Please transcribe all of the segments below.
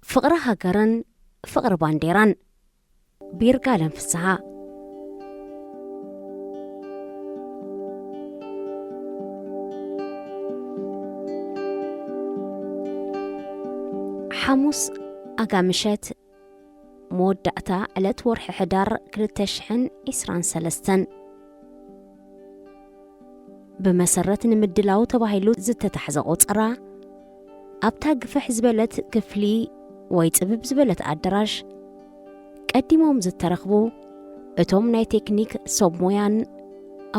ፍቕሪ ሃገርን ፍቕሪ ባንዴራን። ቢርጋለም ፍስሃ። ሓሙስ ኣጋ ምሸት፣ መወዳእታ ዕለት ወርሒ ሕዳር ክልተ ሽሕን ዕስራን ሰለስተን። ብመሰረት ንምድላው ተባሂሉ ዝተታሕዘ ቆጸራ፣ ኣብታ ግፍሕ ዝበለት ክፍሊ ወይ ጽብብ ዝበለት ኣዳራሽ፣ ቀዲሞም ዝተረኽቡ እቶም ናይ ቴክኒክ ሰብ ሞያን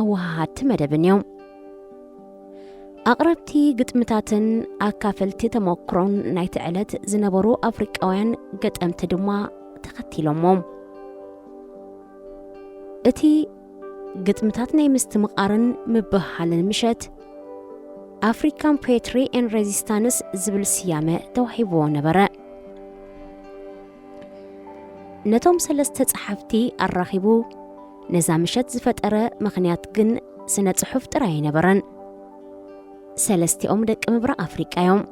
ኣወሃሃድቲ መደብን እዮም። ኣቕረብቲ ግጥምታትን ኣካፈልቲ ተመክሮን ናይቲ ዕለት ዝነበሩ ኣፍሪቃውያን ገጠምቲ ድማ ተኸቲሎሞም። እቲ ግጥምታት ናይ ምስትምቓርን ምብህሃልን ምሸት፣ ኣፍሪካን ፖየትሪ ኤን ሬዚስታንስ ዝብል ስያመ ተዋሂብዎ ነበረ። ነቶም ሰለስተ ጸሓፍቲ ኣራኺቡ ነዛ ምሸት ዝፈጠረ ምኽንያት ግን ስነ ጽሑፍ ጥራይ ኣይነበረን። ሰለስቲኦም ደቂ ምብራቕ ኣፍሪቃ እዮም።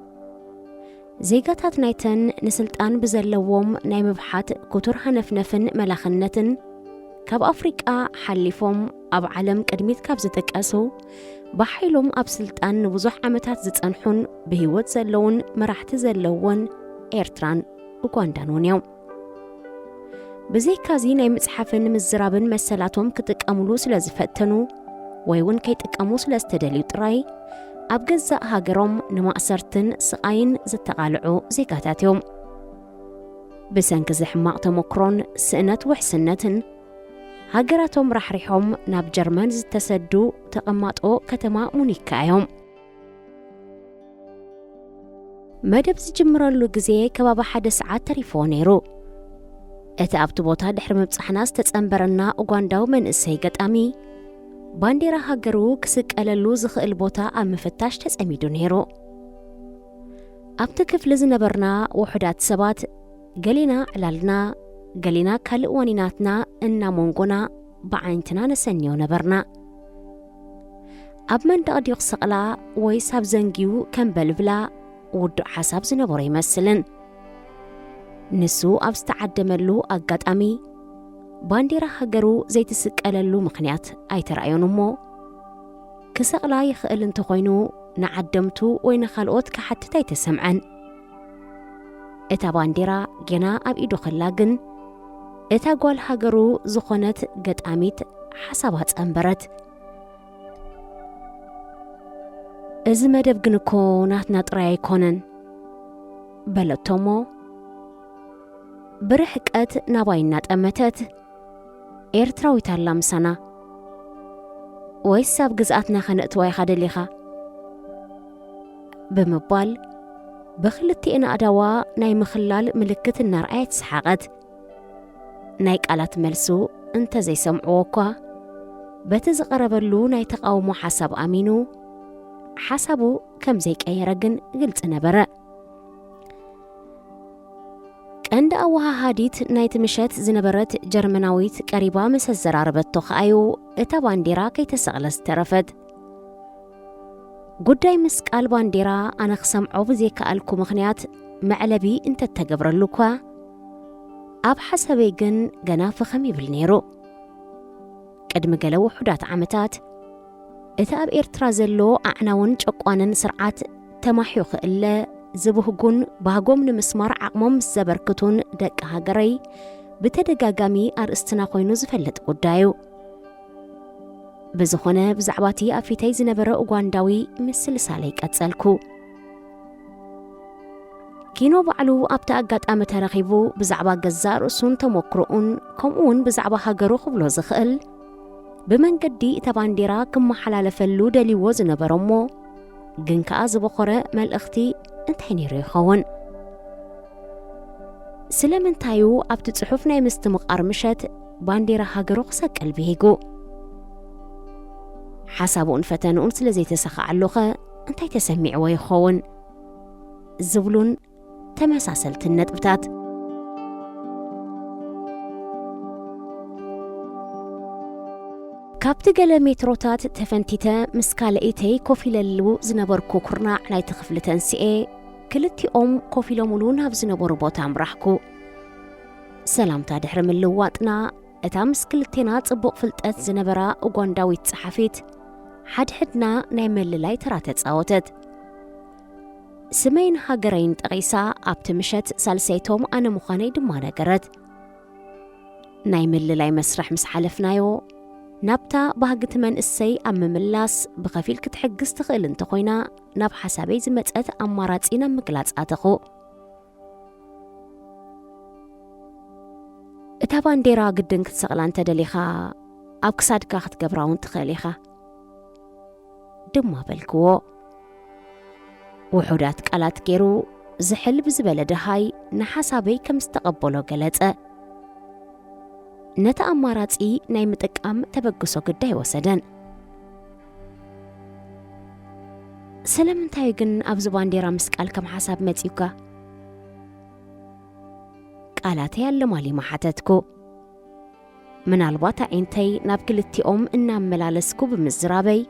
ዜጋታት ናይተን ንስልጣን ብዘለዎም ናይ ምብሓት ክቱር ሃነፍነፍን መላኽነትን ካብ ኣፍሪቃ ሓሊፎም ኣብ ዓለም ቅድሚት ካብ ዝጥቀሱ፣ ብሓይሎም ኣብ ስልጣን ንብዙሕ ዓመታት ዝጸንሑን ብህይወት ዘለውን መራሕቲ ዘለዎን ኤርትራን ኡጋንዳን እውን እዮም። ብዘይካዚ ናይ ምጽሓፍን ምዝራብን መሰላቶም ክጥቀምሉ ስለ ዝፈተኑ ወይ እውን ከይጥቀሙ ስለ ዝተደልዩ ጥራይ ኣብ ገዛእ ሃገሮም ንማእሰርትን ስቓይን ዝተቓልዑ ዜጋታት እዮም። ብሰንኪ እዚ ሕማቕ ተመክሮን ስእነት ውሕስነትን ሃገራቶም ራሕሪሖም ናብ ጀርመን ዝተሰዱ ተቐማጦ ከተማ ሙኒክ ከኣ እዮም። መደብ ዝጅምረሉ ግዜ ከባቢ ሓደ ሰዓት ተሪፍዎ ነይሩ። እቲ ኣብቲ ቦታ ድሕሪ ምብጻሕና ዝተጸንበረና ኡጋንዳዊ መንእሰይ ገጣሚ፣ ባንዴራ ሃገሩ ክስቀለሉ ዝኽእል ቦታ ኣብ ምፍታሽ ተጸሚዱ ነይሩ። ኣብቲ ክፍሊ ዝነበርና ውሑዳት ሰባት፣ ገሌና ዕላልና፣ ገሌና ካልእ ዋኒናትና እናሞንጎና ብዓይንትና ነሰንዮ ነበርና። ኣብ መንደቕ ድዩ ክሰቕላ ወይስ ኣብ ዘንጊኡ ከንበልብላ ውዱእ ሓሳብ ዝነበሮ ይመስልን። ንሱ ኣብ ዝተዓደመሉ ኣጋጣሚ፣ ባንዴራ ሃገሩ ዘይትስቀለሉ ምኽንያት ኣይተራእዮን እሞ፣ ክሰቕላ ይኽእል እንተኾይኑ ንዓደምቱ ወይ ንኻልኦት ክሓትት ኣይተሰምዐን። እታ ባንዴራ ጌና ኣብ ኢዱ ከላ ግን፣ እታ ጓል ሃገሩ ዝኾነት ገጣሚት ሓሳባ ጸንበረት። "እዚ መደብ ግን እኮ ናትና ጥራይ ኣይኮነን" በለቶ እሞ፣ ብርሕቀት ናባይ እናጠመተት፣ "ኤርትራዊት ኣላ ምሳና፣ ወይስ ኣብ ግዝኣትና ከነእትዋ ኢኻ ደሊኻ?" ብምባል ብኽልቲኤን ኣእዳዋ ናይ ምኽላል ምልክት እናርኣየት ሰሓቐት። ናይ ቃላት መልሱ እንተዘይሰምዕዎ እኳ፣ በቲ ዝቐረበሉ ናይ ተቓውሞ ሓሳብ ኣሚኑ፣ ሓሳቡ ከም ዘይቀየረ ግን ግልጺ ነበረ። ቀንዲ ኣወሃሃዲት ናይቲ ምሸት ዝነበረት ጀርመናዊት ቀሪባ ምስ ኣዘራረበቶ ከኣዩ እታ ባንዴራ ከይተሰቕለት ዝተረፈት። ጉዳይ ምስቃል ባንዴራ ኣነ ክሰምዖ ብዘይከኣልኩ ምኽንያት መዕለቢ እንተተገብረሉ እኳ፣ ኣብ ሓሳበይ ግን ገና ፈኸም ይብል ነይሩ። ቅድሚ ገለ ውሑዳት ዓመታት፣ እቲ ኣብ ኤርትራ ዘሎ ኣዕናውን ጨቋንን ስርዓት ተማሕዩ ክእለ ዝብህጉን ባህጎም ንምስማር ዓቕሞም ምስ ዘበርክቱን ደቂ ሃገረይ ብተደጋጋሚ ኣርእስትና ኮይኑ ዝፈልጥ ጉዳይ እዩ። ብዝኾነ፣ ብዛዕባ እቲ ኣብ ፊተይ ዝነበረ ኡጋንዳዊ ምስልሳለይ ቀጸልኩ። ኪኖ ባዕሉ ኣብቲ ኣጋጣሚ ተረኺቡ ብዛዕባ ገዛእ ርእሱን ተመክሮኡን፣ ከምኡ እውን ብዛዕባ ሃገሩ ክብሎ ዝኽእል ብመንገዲ እታ ባንዴራ ክመሓላለፈሉ ደልይዎ ዝነበረ እሞ፣ ግን ከኣ ዝበኾረ መልእኽቲ እንታይ ነይሩ ይኸውን? ስለምንታዩ ኣብቲ ጽሑፍ ናይ ምስትምቓር ምሸት ባንዴራ ሃገሩ ክሰቅል ብሂጉ? ሓሳቡን ፈተንኡን ስለ ዘይተሰኻዓሉኸ እንታይ ተሰሚዕዎ ይኸውን? ዝብሉን ተመሳሰልትን ነጥብታት። ካብቲ ገለ ሜትሮታት ተፈንቲተ ምስ ካልአይተይ ኮፍ ኢለሉ ዝነበርኩ ኩርናዕ ናይቲ ክፍሊ ተንስኤ፣ ክልቲኦም ኮፍ ኢሎምሉ ናብ ዝነበሩ ቦታ ኣምራሕኩ። ሰላምታ ድሕሪ ምልውዋጥና፣ እታ ምስ ክልቴና ጽቡቕ ፍልጠት ዝነበራ ኡጋንዳዊት ጸሓፊት፣ ሓድሕድና ናይ ምልላይ ተራ ተጻወተት። ስመይን ሃገረይን ጠቒሳ፣ ኣብቲ ምሸት ሳልሰይቶም ኣነ ምዃነይ ድማ ነገረት። ናይ ምልላይ መስርሕ ምስ ሓለፍናዮ፣ ናብታ ባህግቲ መንእሰይ ኣብ ምምላስ ብኸፊል ክትሕግዝ ትኽእል እንተኾይና፣ ናብ ሓሳበይ ዝመጸት ኣማራጺ ናብ ምግላጽ ኣተኹ። እታ ባንዴራ ግድን ክትሰቕላ እንተደሊኻ፣ ኣብ ክሳድካ ክትገብራ እውን ትኽእል ኢኻ፣ ድማ በልክዎ። ውሑዳት ቃላት ገይሩ ዝሕል ብዝበለ ደሃይ ንሓሳበይ ከም ዝተቐበሎ ገለጸ። ነቲ ኣማራጺ ናይ ምጥቃም ተበግሶ ግዲ ኣይወሰደን። ስለምንታይ ግን ኣብዚ ባንዴራ ምስቃል ከም ሓሳብ መጺኡካ? ቃላተይ ኣለማሊማ ሓተትኩ። ምናልባት ኣዒንተይ ናብ ክልቲኦም እናመላለስኩ ብምዝራበይ፣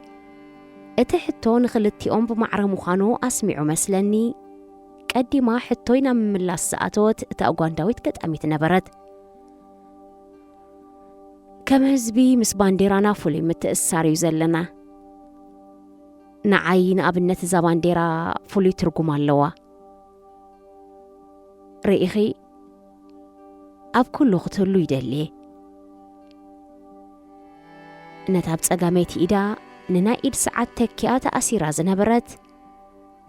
እቲ ሕቶ ንኽልቲኦም ብማዕረ ምዃኑ ኣስሚዑ መስለኒ። ቀዲማ ሕቶይ ናብ ምምላስ ዝኣተወት እታ ኡጋንዳዊት ገጣሚት ነበረት። ከም ህዝቢ ምስ ባንዴራና ፍሉይ ምትእስሳር እዩ ዘለና። ንዓይ ንኣብነት እዛ ባንዴራ ፍሉይ ትርጉም ኣለዋ። ርኢኺ፣ ኣብ ኩሉ ክትህሉ ይደሊ። ነታ ኣብ ጸጋመይቲ ኢዳ ንናይ ኢድ ሰዓት ተኪኣ ተኣሲራ ዝነበረት፣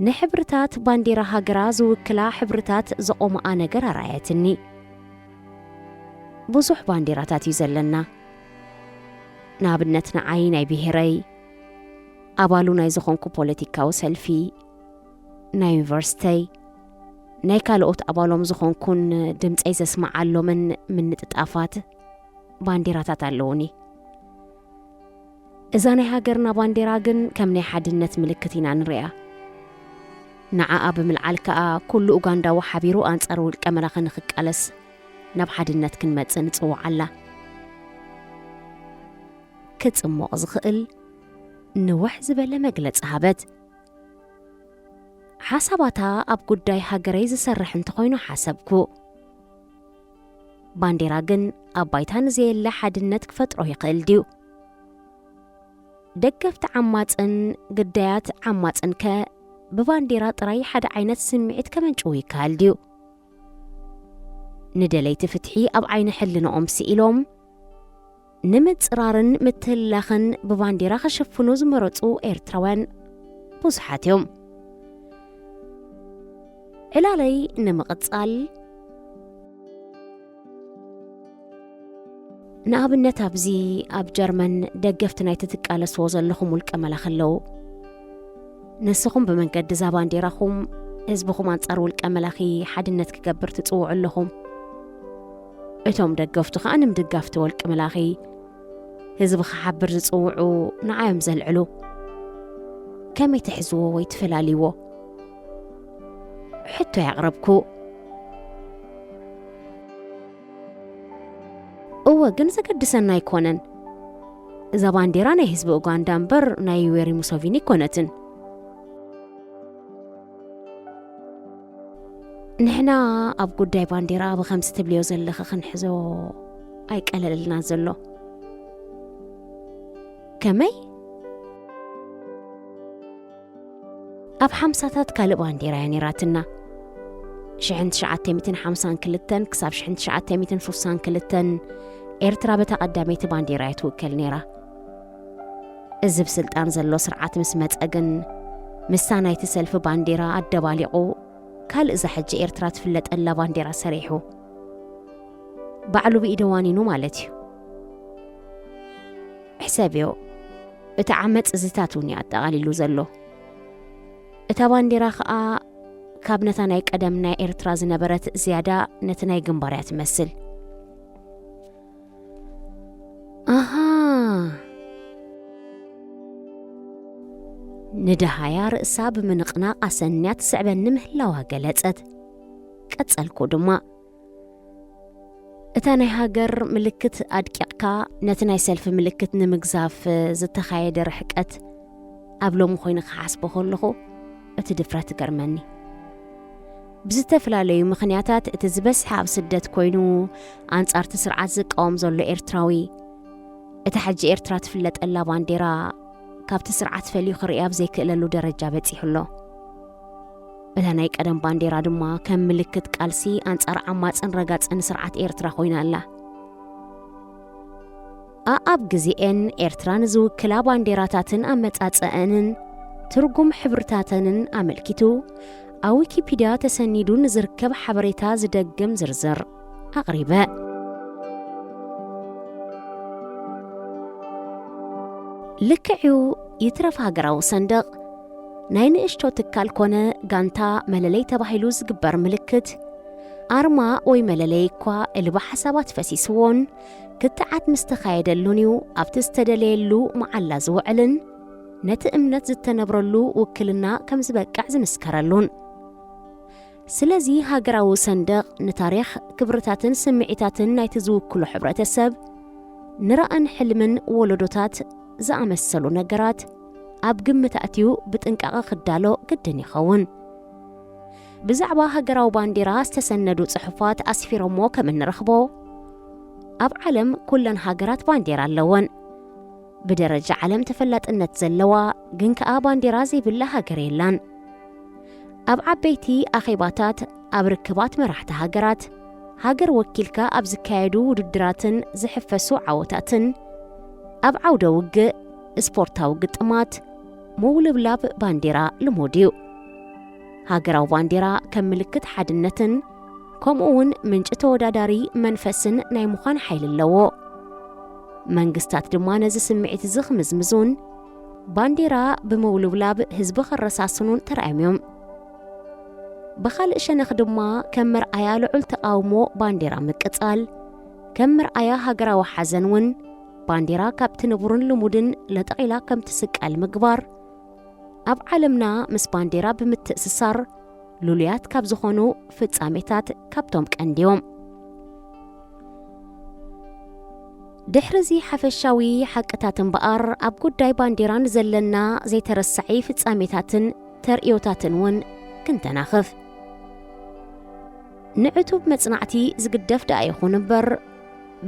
ንሕብርታት ባንዴራ ሃገራ ዝውክላ ሕብርታት ዘቖምኣ ነገር ኣርኣየትኒ። ብዙሕ ባንዴራታት እዩ ዘለና። ንኣብነት ንዓይ ናይ ብሄረይ፣ ኣባሉ ናይ ዝኾንኩ ፖለቲካዊ ሰልፊ፣ ናይ ዩኒቨርሲተይ፣ ናይ ካልኦት ኣባሎም ዝኾንኩን ድምፀይ ዘስምዓሎምን ምንጥጣፋት ባንዴራታት ኣለዉኒ። እዛ ናይ ሃገርና ባንዴራ ግን ከም ናይ ሓድነት ምልክት ኢና ንሪኣ። ንዓኣ ብምልዓል ከኣ ኩሉ ኡጋንዳዊ ሓቢሩ ኣንጻር ውልቀ መላኺ ንኽቃለስ ናብ ሓድነት ክንመጽእ ንጽውዓላ። ክጽሞቕ ዝኽእል ንውሕ ዝበለ መግለጺ ሃበት። ሓሳባታ ኣብ ጉዳይ ሃገረይ ዝሰርሕ እንተኾይኑ ሓሰብኩ። ባንዴራ ግን ኣብ ባይታ ንዘየለ ሓድነት ክፈጥሮ ይኽእል ድዩ? ደገፍቲ ዓማጽን ግዳያት ዓማጽን ከ ብባንዴራ ጥራይ ሓደ ዓይነት ስምዒት ከመንጭዉ ይከኣል ድዩ? ንደለይቲ ፍትሒ ኣብ ዓይኒ ሕልንኦም ስኢሎም፣ ንምጽራርን ምትህልላኽን ብባንዴራ ክሽፍኑ ዝመረጹ ኤርትራውያን ብዙሓት እዮም። ዕላለይ ንምቕጻል፣ ንኣብነት ኣብዚ ኣብ ጀርመን ደገፍቲ ናይቲ ትቃለስዎ ዘለኹም ውልቀ መላኺ ኣለዉ። ንስኹም ብመንገዲ እዛ ባንዴራኹም ህዝብኹም ኣንጻር ውልቀ መላኺ ሓድነት ክገብር ትጽውዑ ኣለኹም። እቶም ደገፍቱ ከኣ ንምድጋፍቲ ውልቀ መላኺ ህዝቢ ክሓብር ዝጽውዑ ንዓዮም ዘልዕሉ። ከመይ ትሕዝዎ ወይ ትፈላልይዎ? ሕቶ ያቕረብኩ። እወ፣ ግን ዘገድሰና ኣይኮነን። እዛ ባንዴራ ናይ ህዝቢ ኡጋንዳ እምበር ናይ ዩዌሪ ሙሶቪኒ ኣይኮነትን። ንሕና ኣብ ጉዳይ ባንዴራ ብኸምዚ ትብልዮ ዘለኺ ክንሕዞ ኣይቀለለልና ዘሎ። ከመይ? ኣብ ሓምሳታት ካልእ ባንዴራ እያ ነይራትና። ሽሕን ትሽዓተ ሚእትን ሓምሳን ክልተን ክሳብ ሽሕን ትሽዓተ ሚእትን ስሳን ክልተን ኤርትራ በታ ቀዳመይቲ ባንዴራ እያ ትውከል ነይራ። እዚ ብስልጣን ዘሎ ስርዓት ምስ መጸ ግን፣ ምስታ ናይቲ ሰልፊ ባንዴራ ኣደባሊቑ፣ ካልእ እዛ ሕጂ ኤርትራ ትፍለጠላ ባንዴራ ሰሪሑ። ባዕሉ ብኢደ ዋኒኑ ማለት እዩ። ሕሰብዮ፣ እቲ ዓመጽ እዚታት እውን እዩ ኣጠቓሊሉ ዘሎ። እታ ባንዴራ ኸኣ ካብ ነታ ናይ ቀደም ናይ ኤርትራ ዝነበረት ዝያዳ ነቲ ናይ ግንባር እያ ትመስል። ኣሃ። ንደሃያ ርእሳ ብምንቕናቕ ኣሰንያ ትስዕበኒ ምህላዋ ገለጸት። ቀጸልኩ ድማ፣ እታ ናይ ሃገር ምልክት ኣድቂቕካ ነቲ ናይ ሰልፊ ምልክት ንምግዛፍ ዝተኻየደ ርሕቀት ኣብ ሎሚ ኮይኑ ክሓስቦ ከለኹ እቲ ድፍረት ይገርመኒ። ብዝተፈላለዩ ምኽንያታት እቲ ዝበዝሐ ኣብ ስደት ኮይኑ ኣንጻርቲ ስርዓት ዝቃወም ዘሎ ኤርትራዊ፣ እታ ሕጂ ኤርትራ ትፍለጠላ ባንዴራ ካብቲ ስርዓት ፈልዩ ክርእያ ኣብ ዘይክእለሉ ደረጃ በጺሑ ኣሎ። እታ ናይ ቀደም ባንዴራ ድማ ከም ምልክት ቃልሲ ኣንጻር ዓማጽን ረጋጽን ስርዓት ኤርትራ ኮይና ኣላ። ኣኣብ ግዜኤን ኤርትራ ንዝውክላ ባንዴራታትን ኣመጻጸአንን ትርጉም ሕብርታተንን ኣመልኪቱ ኣብ ዊኪፒድያ ተሰኒዱ ንዝርከብ ሓበሬታ ዝደግም ዝርዝር ኣቕሪበ። ልክዕዩ፣ ይትረፍ ሃገራዊ ሰንደቕ ናይ ንእሽቶ ትካል ኮነ ጋንታ መለለይ ተባሂሉ ዝግበር ምልክት፣ ኣርማ ወይ መለለይ እኳ እልባ ሓሳባት ፈሲስዎን ክትዓት ምስ ተኻየደሉን እዩ ኣብቲ ዝተደለየሉ መዓላ ዝውዕልን ነቲ እምነት ዝተነብረሉ ውክልና ከም ዝበቅዕ ዝምስከረሉን። ስለዚ ሃገራዊ ሰንደቕ ንታሪኽ፣ ክብርታትን ስምዒታትን ናይቲ ዝውክሎ ሕብረተሰብ፣ ንራእን ሕልምን ወለዶታት ዝኣመሰሉ ነገራት ኣብ ግምት ኣእትዩ ብጥንቃቐ ክዳሎ ግድን ይኸውን። ብዛዕባ ሃገራዊ ባንዴራ ዝተሰነዱ ጽሑፋት ኣስፊሮሞ ከም እንረኽቦ፣ ኣብ ዓለም ኩለን ሃገራት ባንዴራ ኣለወን። ብደረጃ ዓለም ተፈላጥነት ዘለዋ ግን ከኣ ባንዴራ ዘይብላ ሃገር የላን። ኣብ ዓበይቲ ኣኼባታት፣ ኣብ ርክባት መራሕቲ ሃገራት፣ ሃገር ወኪልካ ኣብ ዝካየዱ ውድድራትን ዝሕፈሱ ዓወታትን፣ ኣብ ዓውደ ውግእ፣ ስፖርታዊ ግጥማት፣ ምውልብላብ ባንዴራ ልሙድ እዩ። ሃገራዊ ባንዴራ ከም ምልክት ሓድነትን ከምኡ እውን ምንጪ ተወዳዳሪ መንፈስን ናይ ምዃን ሓይሊ ኣለዎ። መንግስታት ድማ ነዚ ስምዒት እዚ ክምዝምዙን ባንዴራ ብምውልብላብ ህዝቢ ከረሳስኑን ተራእዮም እዮም። ብኻልእ ሸነኽ ድማ ከም መርኣያ ልዑል ተቓውሞ ባንዴራ ምቅጻል፣ ከም መርኣያ ሃገራዊ ሓዘን እውን ባንዴራ ካብቲ ንቡርን ልሙድን ለጠቒላ ከም ትስቀል ምግባር፣ ኣብ ዓለምና ምስ ባንዴራ ብምትእስሳር ልሉያት ካብ ዝኾኑ ፍጻሜታት ካብቶም ቀንዲዮም። ድሕሪ እዚ ሓፈሻዊ ሓቅታት እምበኣር፣ ኣብ ጉዳይ ባንዴራን ዘለና ዘይተረሳዒ ፍጻሜታትን ተርእዮታትን እውን ክንተናኽፍ። ንዕቱብ መጽናዕቲ ዝግደፍ ደኣ ይኹን እምበር፣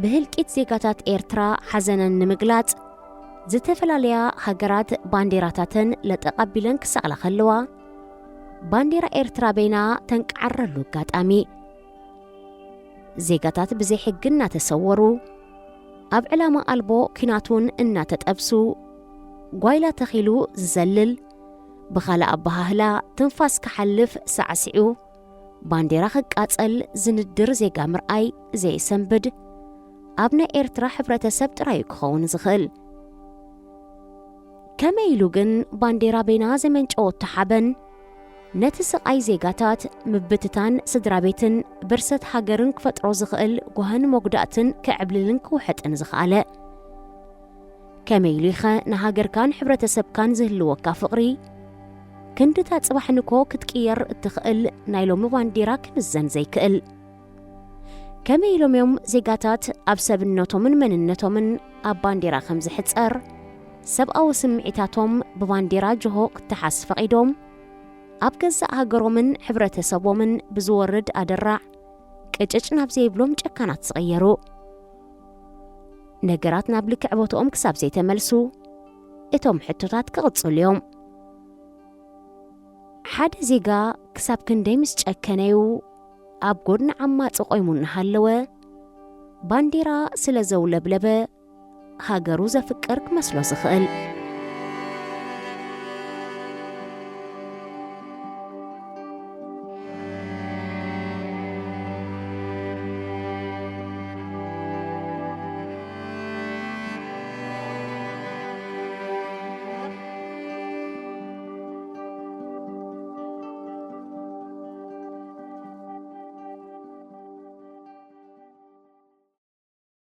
ብህልቂት ዜጋታት ኤርትራ ሓዘነን ንምግላጽ፣ ዝተፈላለያ ሃገራት ባንዴራታተን ለጠቕ ኣቢለን ክሰቕላ ከለዋ፣ ባንዴራ ኤርትራ በይና ተንቃዓረሉ ኣጋጣሚ። ዜጋታት ብዘይ ሕጊ እናተሰወሩ፣ ኣብ ዕላማ ኣልቦ ኲናት እውን እናተጠብሱ፣ ጓይላ ተኺሉ ዝዘልል፣ ብኻልእ ኣበሃህላ ትንፋስ ክሓልፍ ሳዕሲዑ፣ ባንዴራ ክቃጸል ዝንድር ዜጋ ምርኣይ ዘየሰንብድ፣ ኣብ ናይ ኤርትራ ሕብረተሰብ ጥራይ እዩ ክኸውን ዝኽእል። ከመይ ኢሉ ግን ባንዴራ በይና ዘመንጨወቶ ሓበን፣ ነቲ ስቓይ ዜጋታት፣ ምብትታን ስድራ ቤትን ብርሰት ሃገርን ክፈጥሮ ዝኽእል ጓህን መጉዳእትን ክዕብልልን ክውሕጥን ዝኸኣለ? ከመይ ኢሉ ኢኸ ንሃገርካን ሕብረተሰብካን ዝህልወካ ፍቕሪ፣ ክንድታ ጽባሕ ንኮ ክትቅየር እትኽእል ናይ ሎሚ ባንዴራ ክምዘን ዘይክእል? ከመይ ኢሎም እዮም ዜጋታት ኣብ ሰብነቶምን መንነቶምን ኣብ ባንዴራ ከም ዝሕጸር፣ ሰብኣዊ ስምዒታቶም ብባንዴራ ጅሆ ክተሓዝ ፈቒዶም፣ ኣብ ገዛእ ሃገሮምን ሕብረተሰቦምን ብዝወርድ ኣደራዕ ቅጭጭ ናብ ዘይብሎም ጨካናት ዝቕየሩ? ነገራት ናብ ልክዕ ቦትኦም ክሳብ ዘይተመልሱ፣ እቶም ሕቶታት ክቕጽሉ እዮም። ሓደ ዜጋ ክሳብ ክንደይ ምስ ጨከነዩ ኣብ ጎድኒ ዓማጺ ቆይሙ እናሃለወ፣ ባንዴራ ስለ ዘውለብለበ፣ ሃገሩ ዘፍቅር ክመስሎ ዝኽእል?